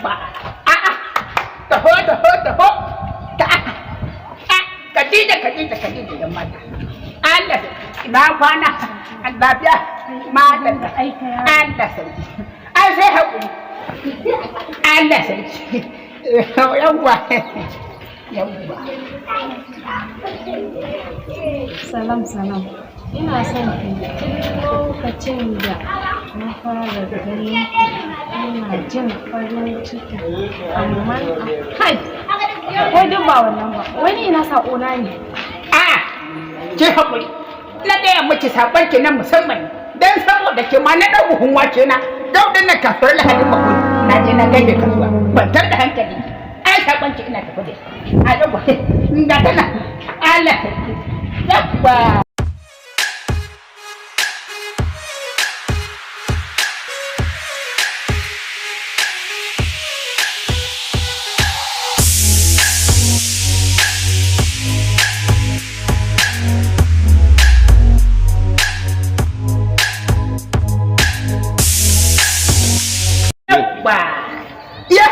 Yawwa. A'a. Taho, taho, taho. Ta a Khadija, Khadija, Khadija, yan mata. Allah, ina kwana. Lafiya. Madalla. Allah sarki. Ai sai haƙuri. Allah sarki. Yawwa. Yawwa. Salam, salam. Ina son ki. Tun lokacin da na fara ganin ku, ina jin farin ciki. Amma kai, ko duk ba wannan ba. Wani ina saƙona ne. A'a, ki haƙuri. Na gaya miki, saƙon ki na musamman. Dan saboda ke ma na ɗau buhun wake na. Yau din na kasuwar Lahadin Makoli. Na je na gaida kasuwa. Kwantar da hankali. Ai saƙon ki ina tafi da shi. A yawwa. Ga tana. Allah. Yawwa. Yawwa. Ya.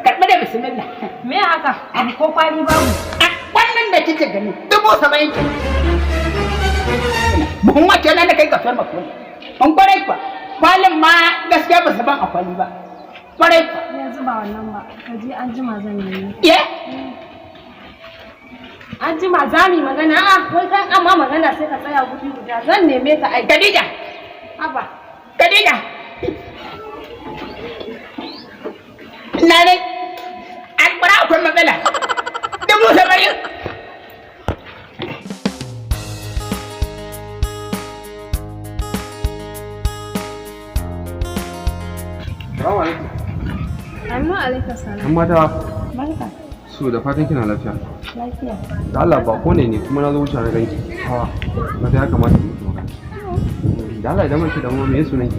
Karɓi da bismillah. Me haka? Abu ko kwali babu. A wannan da kike gani 70,000 ke. Buhun wake na na kai kasuwar Makoli. An kwarai kwa. Kwalin ma gaskiya ba su ban a kwali ba. Kwarai kwa. Yanzu ba wannan ba. Ka je, an jima zan yi. Ye? An jima za mu yi magana. A'a, wai kan amma magana sai ka tsaya guri guda. Zan neme ka ai. Khadija. Haba. Khadija. Na ne. Alƙura akwai matsala. 70,000. Salamu alaikum. Amma alaikum salam. Yan mata, Barka. su da fatan kina lafiya. Lafiya. Da Allah, bako ne ne kuma na zo wuce na ganki. Hawa. Na ga ya kamata mu yi magana. Da Allah, idan mace da mu, me sunan ki?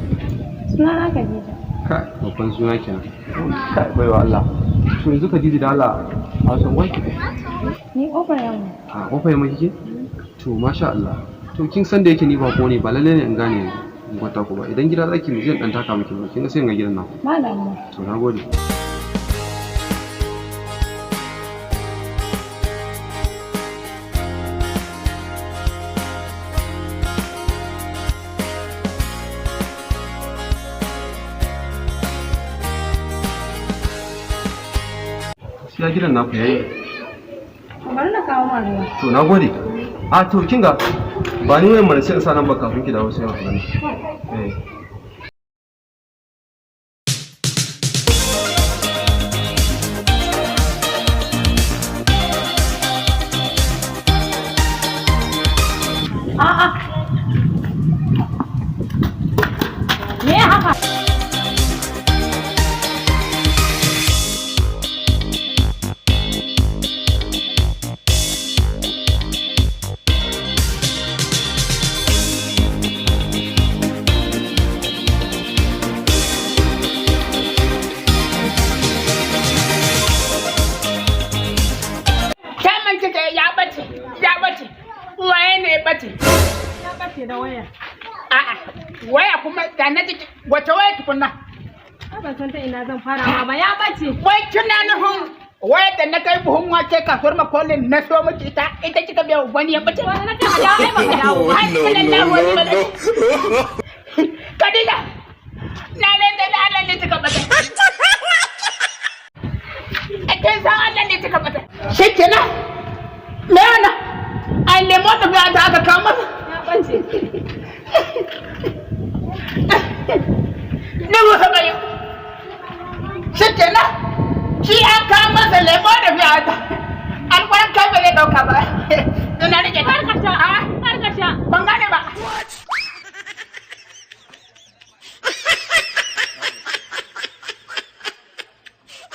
Sunana Khadija. Kai, babban suna kenan. Kai, baiwa Allah. To yanzu Khadija, da Allah, a wasan wanki. Ni Kofar Yamma. A Kofar Yamma kike? To masha Allah. To kin san da yake ni bako ne, ba lalle ne in gane in kwata ku ba. Idan gida zaki mu je, dan taka miki ba. Kin ga sai in ga gidan nan. Ba damuwa. To nagode. Gaskiya gidan naku yayi. Bari na kawo ma ruwa. To na gode. A to kin ga, ba ni wayan mana, sai in sa nan ba kafin ki dawo sai mu gani. Eh. A'a. Me haka? Ta mance ta ya bace. Ya bace. Waye ne ya bace? Ya bace da waya. A'a. Waya kuma da na jiki wace waya tukunna? Ai ban san ta ina zan fara ma ba, ya bace. Wai kina nufin waya da na kai buhun wake kasuwar Makolin na so miki ita, ita kika biya wani ya bace? Wani na ce ka dawo, ai baka dawo ba. Ai, na wani ba. Khadija, na rantsa da Allah ne kika bata. A kin san Allah ne kika bata. Shi kenan. Me yana? Ai lemo da biya ta aka kawo masa. Ya bace. 70,000. Shi kenan. Shi an kawo masa lemo da biya ta. Alƙwaran kai ba zai ɗauka ba. Ina rike ta.